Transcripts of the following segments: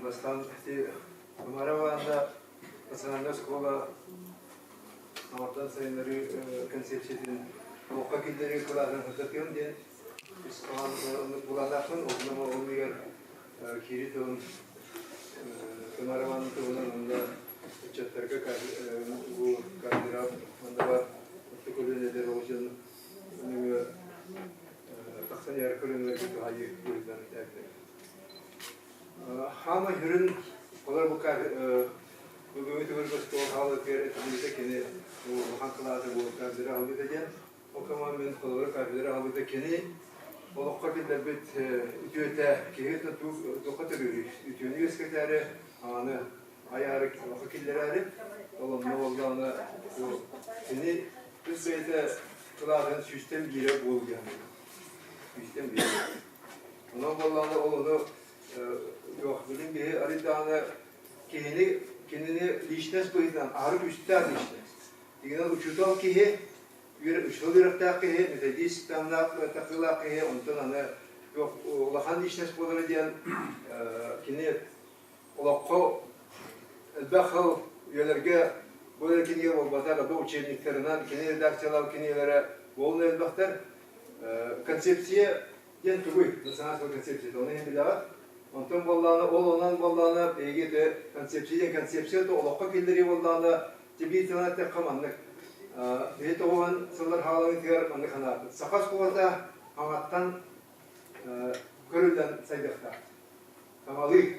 Бастаан ити Тамара Ивановна национальнай оскуола саҥардан сайыннарыы концепциятын олоххо киллэрии кылааһын сырдатыам диэн ис хоһоон былааннаахпын. Онно ол иһигэр киири тылын Тамара Ивановна туһунан уонна ыччаттарга бу кафедра манна баар орто көлүөнэлэр оҕо дьон нөҥүө тахсан иһэр көлүөнэлэргэ туһаайыы быһыытынан этээбитэ. Хаамай сүрүн олор бу бүгүҥҥү төгүрүк остуол хаалыытыгар этиллибитэ кини улахан кылаата бу кафедра аһыллыыта диэн. Ол кэмҥэ мин холобура кафедра аһыллыыта кини олоххо киллэрбит үтүөтэ киһи туохха төрүүрүй? Үтүөнү үөскэтээри, ааны айаары олоххо киллэрээри. Ол онно буоллаҕына бу кини тус бэйэтэ кылаатын сүүстэн биирэ буолуо диэн сүүстэн биирэ. Онон буоллаҕына ол ону туох билин биһи арыйдаҕына киһини кинини личность быһыытынан аһары күүстээх личность. Дигинэн учуутал киһи учуутал үөрэхтээх киһи, методист таһымнаах такыылаах киһи, онтон аны туох улахан личность буолара диэн кини олоххо элбэх сыл үйэлэргэ бу эрэ кинигэ буолбатах, бу учебниктарынан кини редакциялаах кинигэлэрэ буолан элбэхтэр. Концепция диэн тугуй? Национальная концепция, ону иһин билэҕит. Онтон буоллаҕына, ол онон буоллаҕына, биһиги ити концепция диэн концепция то олоххо киллэрии буоллаҕына, биир тылынан эттэххэ маннык. Биһи тоҕуһан сыллар хаалаҥытыгар маннык санаабыт. Саха оскуолата хаҥаттан көрүллэн сайдыахтаах. Саҥалыы.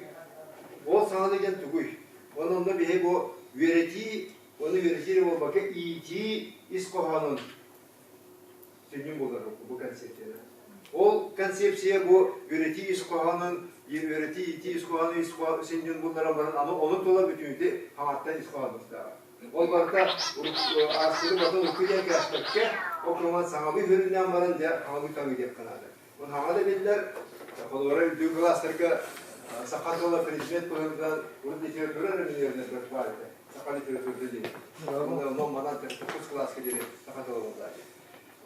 Ол саҥалыы диэн тугуй? Уонна онно биһи бу үөрэтии, уонна үөрэтии эрэ буолбакка иитии ис хоһоонун сүнньүн булар бу концепцияны. Ол концепция бу үөрэтии ис хоһоонун, үөрэтии иитии ис хоһоонун ис сүнньүн булларан баран аны ону тула бүтүнүтү хаҥаттан ис хоһоонуохтааҕа. Ол барыта ааспыты батын урукку диэн кээспэккэ, ол кэмҥэ саҥалыы сүрүннээн баран дьэ хаҥалыы таҥыы диэххэ наада. Хаҥа да биллэр, холобура үрдүк кылаастарга саха тыла предмет быһыытынан урут литература эрэ миниэринэн баар этэ. Саха литературата диэн. Онон манан тохсус кылааска диэри саха тыла буолла.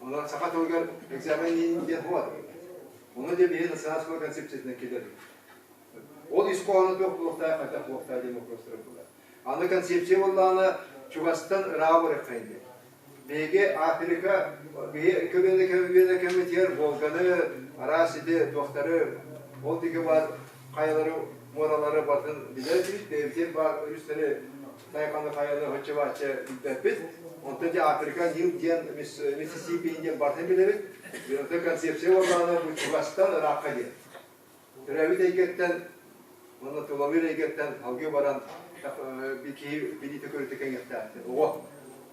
Онон саха тылыгар экзамен диэн буолар. Ону дьэ биһи национальскай концепциятынан киллэрдик. Ол ис хоһооно туох буолуохтаах, хайдах буолуохтаах диэн вопростар буолар. Аны концепция буоллаҕына чугастан ыраах барыахха диэн. Биһиги Африка биһи көлүөнэ көлүөнэ кэмитигэр Волганы, араас ити туохтары, ол диэки баар хайалары, муоралары батын билэр этибит, бэйэбитигэр баар өрүстэри тайҕаны хайаны оччо-бачча билбэппит. Онтон дьэ Африка Нил диэн Миссисипи диэн барытын билэбит. Онтон концепция буоллаҕына бу чугастан ыраахха диэн. Төрөөбүт эйгэттэн уонна тулалыыр эйгэттэн салгыы баран киһи билиитэ-көрүүтэ кэҥиэхтээх. Оҕо.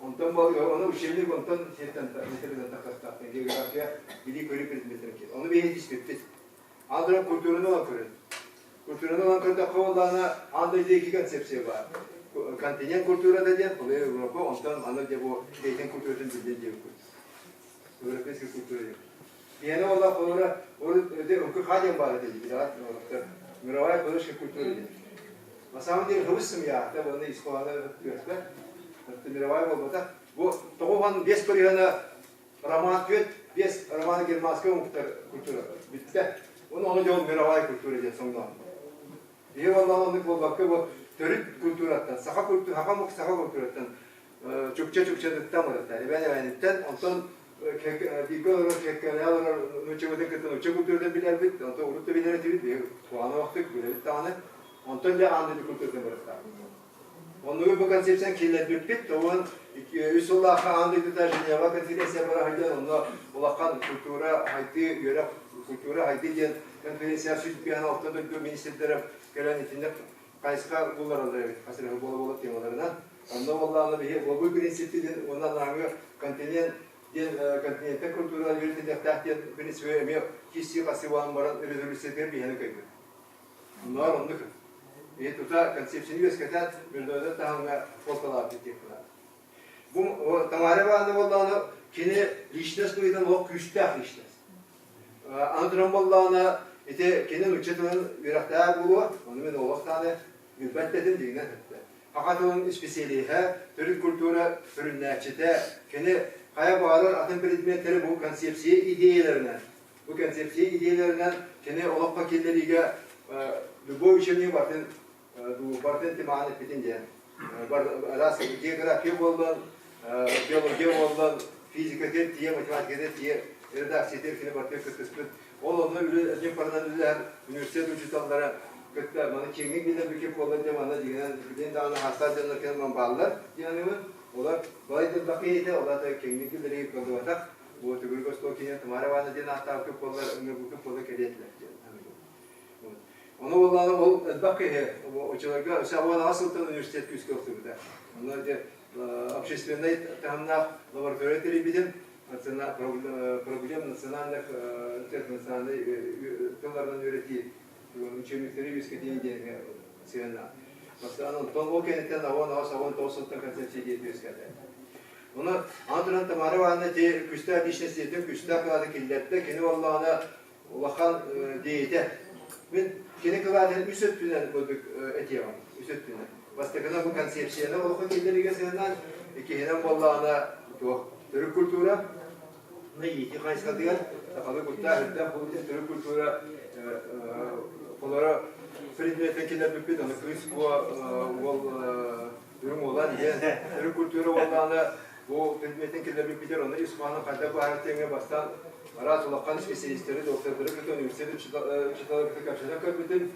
Онтон ону учебник онтон сиртэн методынан тахсыахтаах. География билии-көрүү предметин Ону биһиги тиспиппит. Аан культураны ылан көрүн. Культураны ылан көрдөххө буоллаҕына, аан дойду икки концепция баар. Континент культурата диэн, ол Европа, онтон аны дьэ бу бэйэтин культуратын биллин диэбиппит. Европейская культура диэн. Иэнэ уоллаах холобура, урут ити МКХ диэн баар этэ дии, мировая художественная культура диэн. На самом деле хыбыс сымыйаахта уонна ис хоһооно түөспэт. Мировая буолбатах. Бу 95 бырыһыана роман түөт, биэс романо германскай омуктар культура бүттэ. Оны ону дьон мировая культура диэн соҥноон. Биһи уоллаах оннук буолбакка бу төрүт культураттан, саха культура, саха омук саха культураттан чукча чукчатыттан барыта, эбээн эбээниттэн, онтон бииргэ олорор кэккэлэһэ олорор нууччабытын кытта нуучча культуратын билэрбит, онтон урут да билэр этибит, биһиги куһаҕан олохтук билэбит даҕаны, онтон дьэ аан дойду культуратын барыктаахпыт. Оннугу бу концепцияны киллэрбиппит, тоҕун үс сыллаахха аан дойдута Женева конференция бара сылдьан, онно улахан культура хайдыы, үөрэх культура хайдыы диэн конференция 156 дойду министрдэрэ кэлэн итинник хайысха буллараллар эбит, хас эрэ буола-буола темаларынан. Онно буоллаҕына биһи уобуй принциппитин уонна анааҥы континент диэн континенттэн культура үөрэтиллиэхтээх диэн принциби эмиэ киирсии-хасыы буолан баран резолюциятыгар биһиэни көйбүт. Онноор оннук. Биһи тута концепцияны үөскэтээт международный таһымҥа суолталаабыт диэххэ Бу Тамара Ивановна буоллаҕына кини личность быһыытынан олох күүстээх личность. Аны туран буоллаҕына ити кини нуучча тылын үөрэхтээх буолуо, ону мин олох даҕаны билбэт да этим дьиҥинэн Саха тылын исписэлииһэ, төрүт культура сүрүннээччитэ, кини хайа баҕарар атын предметтэри бу концепция идеяларынан, бу концепция идеяларынан кини олоххо киллэриигэ Любой учебник бартын бартын тимаҕын эппитин диэн. Араас география буоллун, биология буоллун, физикатыгар тиийэ, математикатыгар тиийэ редакциятыгар кини бартыгар кыттыспыт. Ол онно үлэ парынан үлэлэһэр университет учууталлара кытта маны киэҥник билэр бүкүп буолла диэн манна дьиҥинэн билин даҕаны хаастаах дьоннор кэлэн ман бааллар диэн Олар балай да киһитэ, олар киэҥник билэригэр кылгыбатах. Бу төгүрүк остуол киһи Тамара Ивановна диэн ааттаах көп буоллар, ыҥырбыккыт буолла кэлиэтилэр диэн. Ону буоллаҕына ол элбэх киһи оччолорго өссө 16 сылтан университет күүскэ ылсыбыта. Онно ити общественнай таһымнаах лаборатория тэрийбитим, проблем национальных национальнай тылларынан үөрэтии учебниктары үөскэтии диэҥҥэ сыһыаннаах. Бастаан онтон ол кэнниттэн 18 сылтан концепция диэн үөскээтэ. Ону аны туран Тамара Ивановна ити күүстээх личность диэтин күүстээх кылааты киллэрдэ. Кини буоллаҕына улахан диэйитэ. Мин кини кылаатын үс өттүнэн курдук этиэҕим. Үс өттүнэн. Бастакынан бу концепцияны олоххо киллэриигэ сыһыаннаан, иккиһинэн буоллаҕына туох төрүт культура, иитии хайысхатыгар сахалыы куттаах үрдээх буолбутун төрүт культура холоро предметин киллэрбиппит, аны кыыс уол үрүҥ уолан ийэн төрүт культура буоллаҕына бу предметин киллэрбиппитигэр ону ис хоһоонун хайдах быһаарар диэҥҥэ бастаан араас улахан специалистары, доктордары кытта университет учууталлары кытта кэпсэтэн көрбүтүм.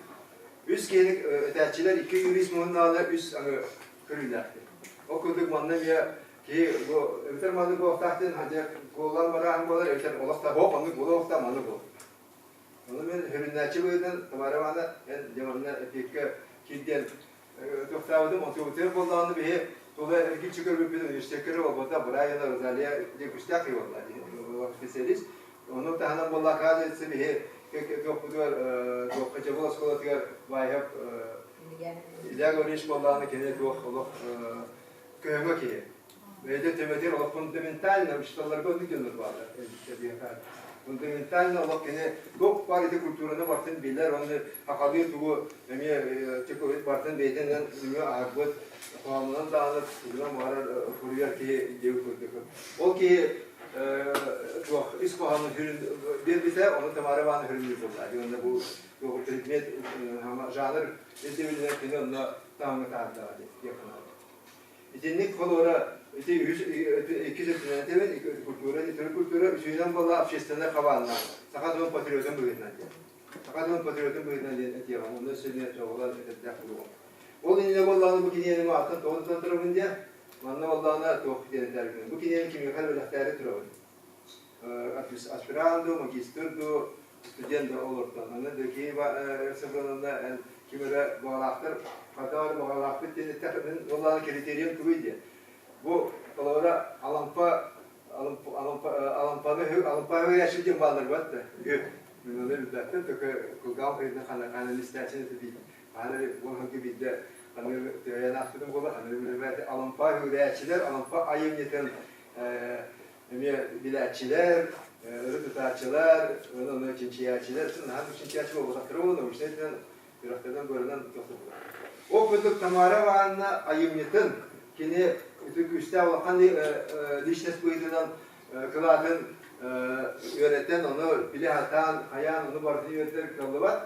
Үс киһини этээччилэр икки юрист муһуннаҕына үс аҥы көрүүлээхтэр. Ол курдук манна эмиэ киһи бу эбэтэр маннык буолуохтаах диэн хадьа куоллаан барааһын буолар эбэтэр олох та маннык буолуохтаах маннык буол. Ону мен хөрүннээччи быһыытынан Тамара Ивановна эн дьэ манна эпиэккэ киирдиэн тохтообутум отуубутугар буоллаҕына биһи тула эргиччи көрбүппүт университекка эрэ буолбата Брайана Розалия диэн күстээх киһи буолла специалист ону таһынан буолла оказывается биһи туохпутугар туохха Чабыл оскуолатыгар Баайап Илья Гаврильевич буоллаҕына кини туох олох көһөҥө киһи бэйэтэ төбөтүгэр олох фундаментально учууталларга оннук дьоннор бааллар фундаментально олох кини туох баар ити культураны барытын билэр уонна сахалыы тугу эмиэ барытын бэйэтинэн нөҥүө аһарбыт хоһоонунан даҕаны тугунан баҕарар суруйар киһи диэбит курдук ол киһи туох ис хоһоонун сүрүн биэрбитэ ону Тамара Ивановна сүрүннүүр буолла уонна бу предмет жанр ирдэбилинэн кини онно таһымҥа таһаардаҕа диэн Итинник холуора ити үһүс иккис өттүнэн этэбин, культура, төрүт культура үсүһүнэн буолла общественнай хабааннаах саха дьонун патриотун быһыытынан диэн. Саха дьонун патриотун быһыытынан диэн этиэҕим, онно өссө эмиэ чоҕулан этэрдээх буолуоҕум. Ол иннинэ буоллаҕына бу кинигэни ааттан тоҕо тутан турабын диэн, манна буоллаҕына туох диэн этэрбин. Бу кинигэни кимиэхэ эрэ бэлэхтээри турабын. Аспирант дуу, магистр дуу, студент да олортон. Аны Дмитрий Савроновна эн ким эрэ баҕалаахтар, хайдах эрэ баҕалаахпыт диэн эттэххэ, мин уоллаана критерийым тугуй диэн. Бу холобура Алампа Алампаны Алампа үһү диэн бааллар бат да. Үһү. Мин ону билбэппин, только кулгаах хайдах ханан истээччини этэ Аны уонунки биирдэ аны төһөйөн аахпытым буолар, аны билбэт Алампа үһүрээччилэр, Алампа айымньытын эмиэ билээччилэр, өрө тутааччылар, ону чинчийээччилэр, наһаа чинчийээччи буолбатахтара уонна научнай өттүнэн үрэхтэринэн быарынан тохтотулар. Ол курдук Тамара Ивановна айымньытын кини үтү күүстээх улахан личность быһыытынан кылаатын үөрэтэн, ону билэ сатаан, хайаан ону барытын үөрэтэр кыаллыбат.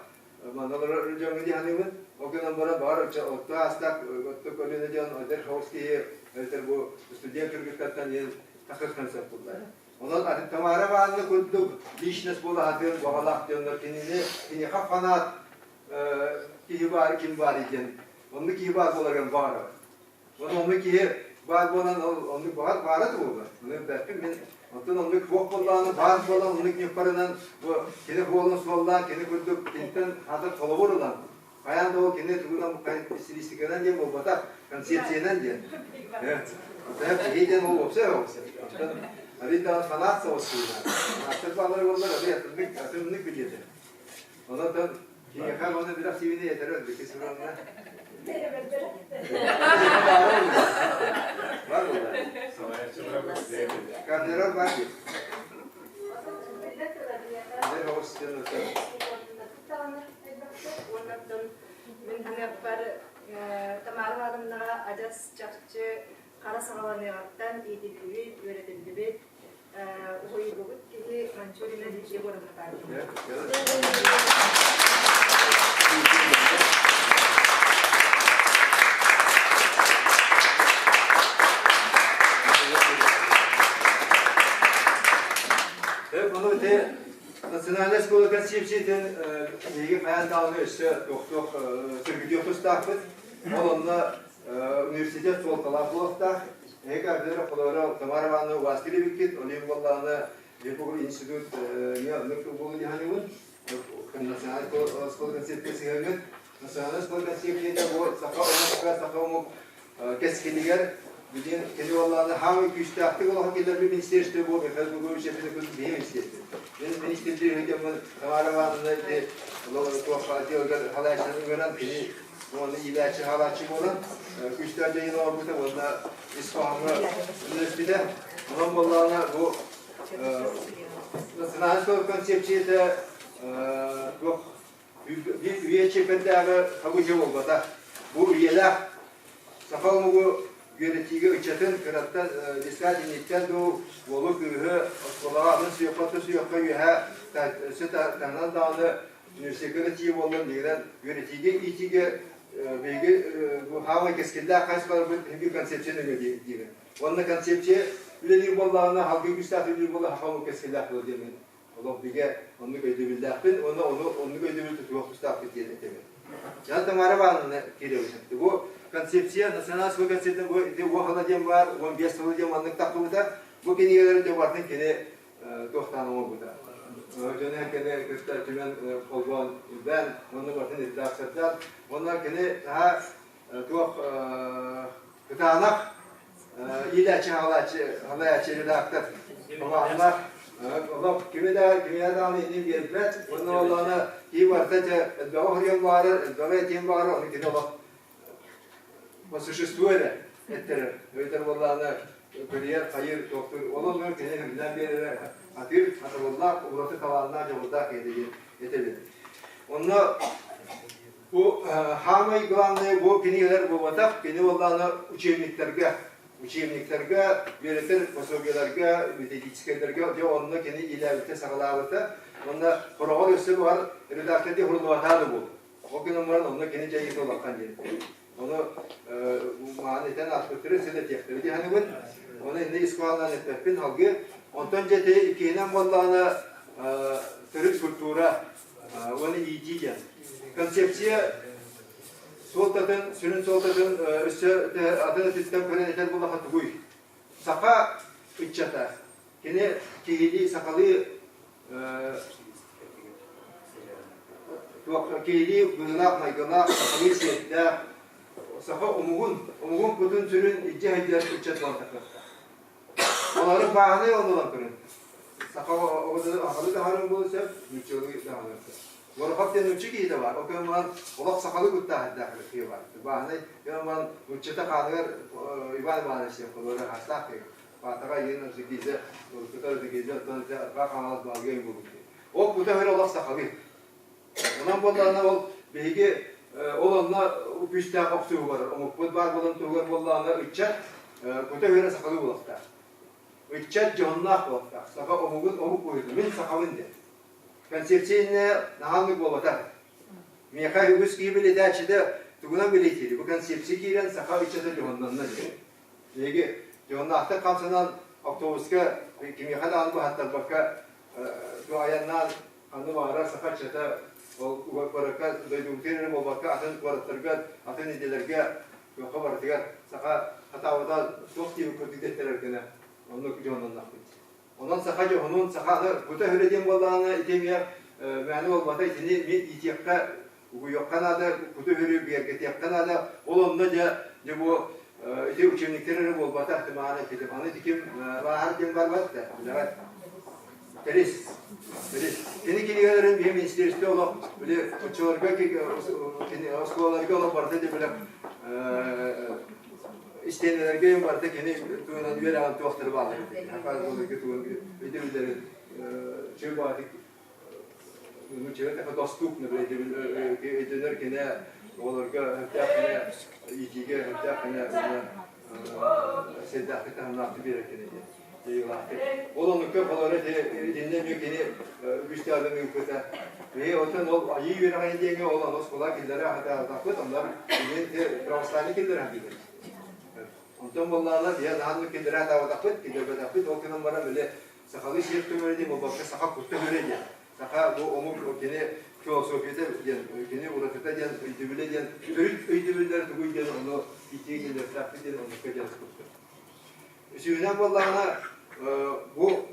Манна олорор дьоҥҥо дии саныыбын. Ол гынан баран баҕар отто аастаах отто көлүөнэ дьон эдэр соҕус киһи эбэтэр бу студент кыргыттартан диэн тахсыахтан сөп буолла. Онон атын Тамара Ивановна курдук личность буола сатыан баҕалаах дьоннор кинини киниэхэ фанат киһи баар ким баар диэн оннук киһи баар буоларыгар баҕарабын. Онон оннук киһи баар буолан ол оннук баҕар баара да буолла. Ону билбэппин мин. Оттон оннук суох буоллаҕына баар буолан оннук ньыппарынан бу кини суолун суоллаан кини курдук киниттэн хатыр холобур ылан хайаан да ол кини тугунан стилистиканан диэн буолбатах, концепциянан диэн. Киһи диэн ол уопсай уопсай. Оттон арый даҕаны фанат соҕус киһи. Фанаттар бааллар буоллар арый атыннык атыннык билиэтэ. Онон Киһиэхэ уонна билэх сибини этэр өлбүккэ сыранна. Бар буолла. Кардерор бар дии. Мин ханыаппар Тамара Ивановнаҕа адьас чахчы хара саҕаланыаҕыттан иитиллибит, үөрэтиллибит уһуйуллубут киһи Манчурина Егоровна баар. концепциятын биһиги хайаан даҕаны өссө туох-туох сөргүтүөх тустаахпыт. Ол онно университет суолталаах буолуохтаах. Эһиги кафедра холоро Тамара Ивановна убаастыыр эбиккит, ол иһин буоллаҕына Якубов институт эмиэ оннук буолуо дии саныыбын. Национальный школа концепция сыһыаҥҥыт. Национальный школа концепцията бу саха омукка, саха омук кэскилигэр билигин кини буоллаҕына хаамай күүстээхтик олоххо киллэрбит министерство бу Михаил Григорьевич Эппин биһи министерство. Мин министрдиир үһү Тамара Ивановна ити туох отделыгар халааччыны ыҥыран кини уонна иилээччи хаалааччы буолан күүстээх дьайыыны оҥорбута уонна ис хоһооҥҥо үлэлэспитэ. Онон буоллаҕына бу национальнай концепцията туох биир үйэ чиэппэрдээҕи событие буолбата. Бу үйэлээх саха омугу үөрэтиигэ ыччатын кыраттан детсад инниттэн дуу уолу кыыһы оскуолаҕа атын сүөххэ тус сүөххэ үөһэ өссө таһынан даҕаны университекка да тиийэ буоллун дигинэн үөрэтиигэ иитиигэ биһиги бу хаамай кэскиллээх хайысхаларбыт биһиги концепция нөҥүө диибин. Уонна концепция үлэлиир буоллаҕына халгыы күүстээх үлэлиир буолла саха омук кэскиллээх буолуо диэммин олох бигэ оннук өйдөбүллээхпин уонна ону оннук өйдөбүл тутуох тустаахпыт диэн этэбин. Дьон Тамара Ивановна киирэбит. Бу концепция, национальная концепция бу ити уохала диэн баар, 15 сыл диэн маннык тахсыбыта. Бу кинигэлэри дьэ барытын кини туохтаан оҥорбута. Дьону кини кытта түмэн холбоон илбээн, онно барытын редактордаан, уонна кини наһаа туох кытаанах иилээччи хаалааччы редактор Балаһаннар олох кими да кими даҕаны иннин биэрбэт уонна олоона кии барыта дьэ элбэҕи хоруйан баҕарар элбэҕи этиэн баҕарар ону кини олох по существу эрэ эттэрэр эбэтэр буоллаҕына көлүйэр хайыр туохтуур ол оннугар кини үрүнэн биэрэрэ атыыр хатабыллаах ураты талааннаах дьоҕурдаах киһи диэн этэбин онно Бу хаамай главное бу кинигэлэр буолбатах, кини буоллаҕына учебниктарга, учебниктарга, үөрэтэр пособиеларга, методическайдарга дьэ онно кини иилээбитэ, саҕалаабыта. Уонна хороҕор өссө баҕар редактор дии хуруллубатаа да буолуо. Ол гынан баран онно кини дьайыыта улахан диэн. Ону мааны этэн ааспыттары өссө да этиэхтэрэ дии саныыбын. Ону иннэ ис хоһоонунан эппэппин салгыы. Онтон дьэ ити иккиһинэн буоллаҕына төрүт культура уонна иитии диэн. Концепция суолтатын, сүрүн суолтатын өссө атын өттүттэн көрөн этэр буоллахха тугуй? Саха ыччата, кини киһилии сахалыы туох киһилии быһыылаах майгылаах, сахалыы сиэрдээх, саха омугун, омугун кутун сүрүн илдьэ сылдьар ыччат буолан тахсыахтаах. Олору бааһынай оннулан көрүн. Саха оҕолору таһарын буолуон сөп, нууччалыы таһарын сөп. Горохов диэн нуучча киһитэ баар. Ол кэмҥэ олох сахалыы куттаах киһи баар. Бааһынай кэмҥэ нууччата хааныгар Иван Иванович диэн холуора хаастаах киһи. Паатаҕа Елена Зигиза, уруккута Зигиза, оттон Арҕаа Хаҥалас баалгыйын буолбут киһи. Ол кута өһөр олох сахалыы. Онон буоллаҕына ол биһиги ол онно күүстээх охсуһуу барар. Омукпут баар буолан туһугар буоллаҕына ыччат кута үөрэ сахалыы буолуохтаах. Ыччат дьоһуннаах буолуохтаах. Саха омугун омук быһыытын мин сахабын диэн. Концепция иннэ наһаалык буолбатах. Миэхэ үгүс киһи билэтээччитэ тугунан билиэтиир. Бу концепция киирэн саха ыччата дьоһуннанна диэн. Биһиги дьоһуннаахтык хамсанан автобуска кимиэхэ даҕаны баһаттарбакка айаннаан Ханна баҕарар саха ыччата ол куоракка дойдубутугар эрэ буолбакка атын куораттарга, атын идэлэргэ туохха барытыгар саха хатаабыта суох диэбит курдук дэттэрэр гына оннук дьоһуннаннахпыт. Онон саха дьоһунун, саха аны кута өһүрэ диэн буоллаҕына ити эмиэ мээнэ буолбата итини эмиэ иитиэххэ, угуйуохха наада, куту өһүрү бигэргэтиэххэ наада. Ол онно дьэ, дьэ бу ити учебниктар эрэ буолбатах, мааны эппитим. Аны ити ким бааһар диэн барбат да, билэҕит. Тэрис. Тэрис. Кини кинигэлэрин биһи министерство олох били оччолорго кини оскуолаларга олох барыта да билэ истиэнэлэргэ барыта кини туһунан үөрэҕин туохтары бааллар эбит. Тугун өйдөбүллэрин чөл баатык ну человек доступно өйдөнөр кини оҕолорго өттөөх кини иитиигэ өттөөх кини сэрдээхтик таһымнаахтык биэрэр кини дьайыылаахтык. Ол оннукка холоро итиннэ эмиэ кини үгүс адам ыыппыта. Биһи оттон ол айыы үөрэҕин диэҥҥэ ол ону оскуола киллэрэ хатаатахпыт, онно кини православие киллэрэ хатыыбыт. Онтон буоллаҕына биһи наһаа киллэрэ хатаабатахпыт, киллэрбэтэхпит, ол гынан баран били сахалыы сиэр көмөрө диэн буолбакка саха кутта көрө диэн. Саха бу омук кини философията диэн, кини уратыта диэн, өйдөбүлэ диэн, төрүт өйдөбүллэр тугуй диэн ону иитии киллэртэхпит диэн оннукка диэн курдук. Үсүһүнэн буоллаҕына, бу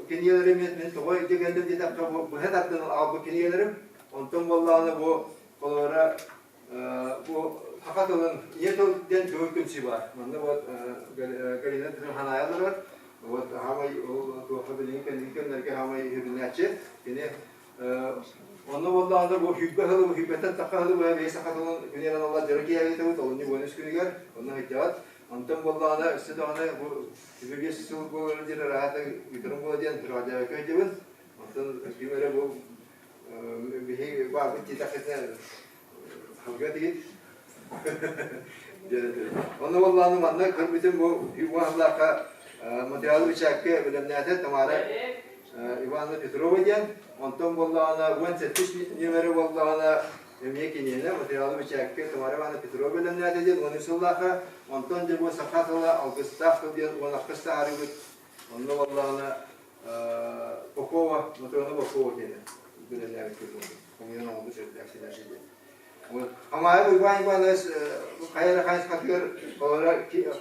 кинигэлэрим мин тоҕо илдьэ кэллим диэтэххэ, бу быһа тардан аҕалбыт кинигэлэрим. Онтон буоллаҕына бу холобура бу саха тылын ийэ тыл диэн көҥүл түмсүү баар. Манна вот Галина Ханаайалар бар. Вот хаамай ол туохха билиҥҥи кэнники кэмнэргэ хаамай үһүрүнээччи. Кини онно буоллаҕына бу сүүрбэ сылы бу сүүрбэттэн тахха сылы быһа бэйэ саха тылын күнүгэр аналлаах дьоро киэһэ олунньу 13 күнүгэр онно сылдьаҕыт. Онтон буоллаҕына өссө даҕаны бу 25 сыл буолар диэн ыраата ыытарым буола диэн Радиока өйдөбүн. Онтон ким эрэ бу биһи баарбыт диэтэххитинэ халга диит. Онно буоллаҕына манна көрбүтүм бу Ивановлаахха материалы бэчээккэ бэлэмнээтэ Тамара Ивановна Петрова диэн. Онтон буоллаҕына 17 нүөмэрэ буоллаҕына эмиэ киниэнэ материалы бэчээккэ Тамара Ивановна Петрова бэлэмнээтэ диэн 13 сыллаахха. Онтон дьэ бу саха тыла алгыстаах тыл диэн 16 таһаарыыбыт. Онно буоллаҕына Попова, Матрена Попова диэн бэлэмнээбит буолбут. Хомуйан оҥорбут редакциялаах диэн. Хамаайы Уйбаан Иванович хайа эрэ хайысхатыгар олоро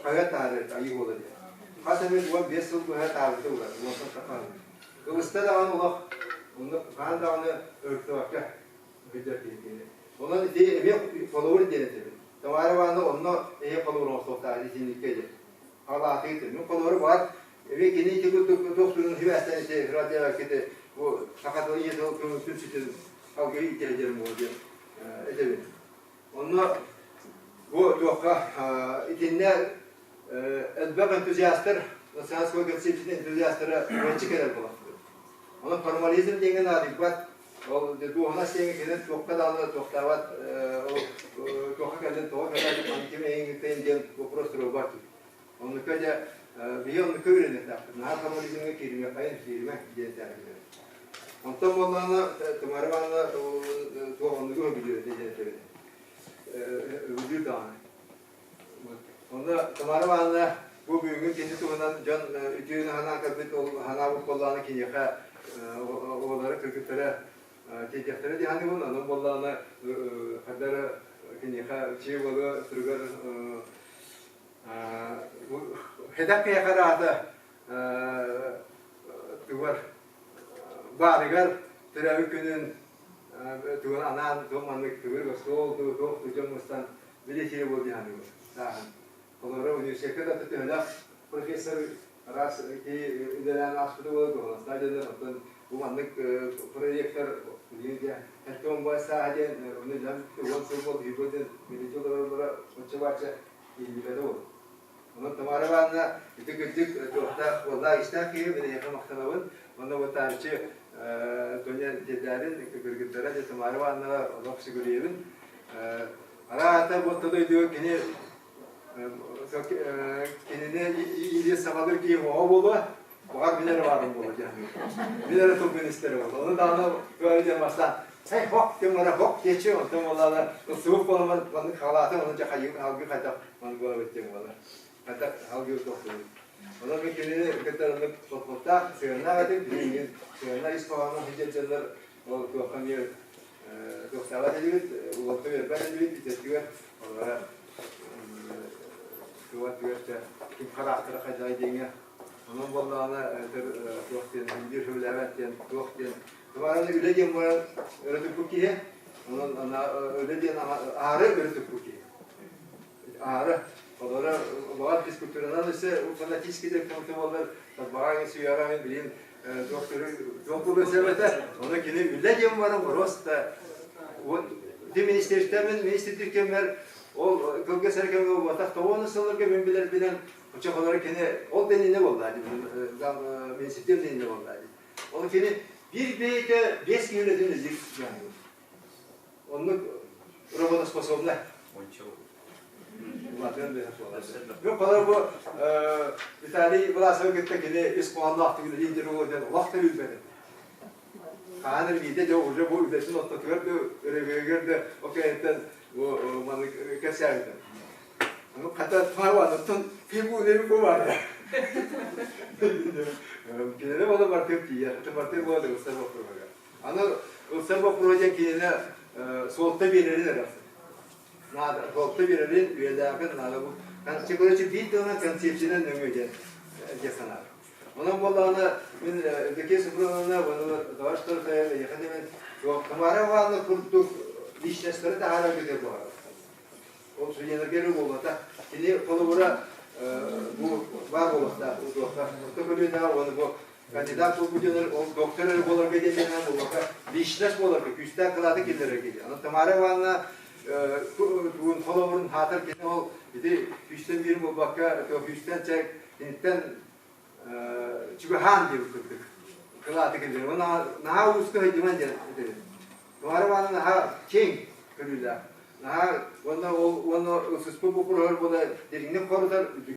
хаһыат таһаарар айыы буола диэн. Хас эмит 15 сыл быһа таһаарбыта буолар, уонтан таххан. Ылыста даҕаны олох, онно хаһан даҕаны өртүбэккэ билэр киһи кини. Онон ити эмиэ холобур диэн этэбин. Тамара Ивановна онно эһиэ холобур оҥостуохтаах итинниккэ диэн. Халаатыы Мин холобур бар эмиэ кини ити курдук туох туһунан сибээстээн ити радио кити бу саха тылын ийэ тыл түмсүүтүн салгыы иитэр буолуо диэн этэбин. Онно бу туохха итиннэ элбэх энтузиастар, национальскай концепция энтузиастара мэлдьи кэлэр буолахтар. Онон формализм диэҥҥэ наадыйбат, ол дуоһунас диэҥҥэ кини туохха даҕаны туохтаабат, ол туохха кэллин, тоҕо кэлэн, ким эйиҥиттэн диэн вопрос туруорбат. Оннука дьэ биһи оннука үөрэниэхтээхпит. Наһаа формализмҥа кииримиэххэйин, кииримэ диэн Онтон буоллаҕына Тамара Ивановна туох оннугу өбүлүүр этэ диэн этэбин. Өбүлүүр даҕаны. Онно Тамара Ивановна бу бүгүҥҥү кини туһунан дьон үтүөнү санаан көрбүт ол санаабыт буоллаҕына киниэхэ оҕолоро, кыргыттара тиийдиэхтэрэ дии саныыбын. Онон буоллаҕына хайда эрэ киниэхэ чиэ буолуо туругар Хэдэх киһиэхэ аата тугар баарыгар төрөөбүт күнүн тугун анаан туох маннык төгүрүк остуол дуу туох дуу дьон мустан билэ буол дии саныыбын сааһын. Олору университекка да төһөлөөх профессор араас киһи үлэлээн ааспыта буолар дуоһунастаах дьоннор оттон бу маннык проектор билиҥҥи Артем Бай сааһа диэн ону дьон 10 сыл буол Hugo диэн биличи олороллоро оччо-бачча иһиллибэтэ буолуо. Онон Тамара Ивановна ити кырдьык туохтаах уоллаах истээх киһи, мин эйиэхэ махтанабын. Онно бу таарыччы Тоня Дедярин кыргыттара дьэ Тамара Ивановнаҕа олох сүгүрүйэбин. Араата бу орто дойдуга кини кинини иилиэ саҕалыыр киһи оҕо буолуо, баҕар мин эрэ баарым буолуо диэн. Мин эрэ тылбын истэрэ буолуо. Ону даҕаны туора диэн бастаан «Эй, хок!» диэн баран «Хок!» диэччи, онтон буоллаҕына ылсыбыт буоламмын маннык халаатым, ону дьэ хайыы алгыы хайдах маннык буолабыт диэн буолар. Хайдах алгыы тохтуубут. Онон мин кинини кытта оннук подходтаах, сыһыаннаах этим, билигин сыһыаннаах ис хоһоонун сылдьар дьоннор ол туохха эмиэ туохтаабат этибит, уолга үөрбэт этибит, итэтигэр олора туга түгэрчэ ким хараахтара хайдаҕый диэҥҥэ онон буоллаҕына туох диэн биир сөбүлээбэт диэн туох диэн Тумараны үлэ диэн баран өрө туппут киһи, онон үлэ диэн аһары өрө туппут киһи. Аһары олоро баҕар физкультуранан өссө фанатический да буоллар тарбаҕа сүүйэҕэ мин билин туох буолуон сөп этэ. Ону кини үлэ диэн баран просто вот ити министерствомен министрдир кэммэр ол кылгас эрэ кэмҥэ буолбатах тоҕуону сылларга мин билэрбинэн оччолоро кини ол да иннинэ буолла министрдиэн иннинэ буолла Ол кини биир бэйэтэ биэс киһи үлэтин үлэлиир дьаһайбыт. Оннук работоспособна. Улаатыан бэйэ буолар. Бу холор бу Виталий Власовы кытта кини ис хоһоонноохтук үлэлиир диэн диэн олох да билбэтим. Хаһан эрэ биирдэ дьэ уже бу үлэтин ортотугар да өрөгөйүгэр да ол кэнниттэн бу маннык кэпсээбитим. Ону хата туһаануттан фигуры бу бар. Кинилэр ону бартыыр тиийэр. Бартыыр буола дэгустар боппуруога. Аны ылсар боппуруос диэн кинини суолта биэрэрин эрэ наада, суолта биэрэрин, үйэлээҕин наада бу. Короче, биир тылынан концепциянан нөҥүө диэн диэн санаатым. Онон буоллаҕына мин Евдокия Софроновна уонна товарищ Торфеев эйиэхэ диэмин Тамара Ивановна курдук личностары таһаарар бүтэр буолар. Ол студеннарга эрэ буолбата. Кини холобура бу баар буолуохтаах туохха орто көлүөнэҕэ уонна бу кандидат буолбут дьоннор ол доктор эрэ буоларга диэн буолбакка личность буоларга күүстээх кылааты киллэрэргэ диэн. Онон Тамара Ивановна тугун холобурун хаатар кини ол ити күүстэн биир буолбакка күүстэн чэ киниттэн чугаһаан диэбит курдук кылааты киллэрэр. Наһаа ууска сылдьыман диэн этэбин. Тамара Ивановна наһаа киэҥ көрүүлээх. Наһаа уонна ол уонна ылсыспыт боппуруоһар буола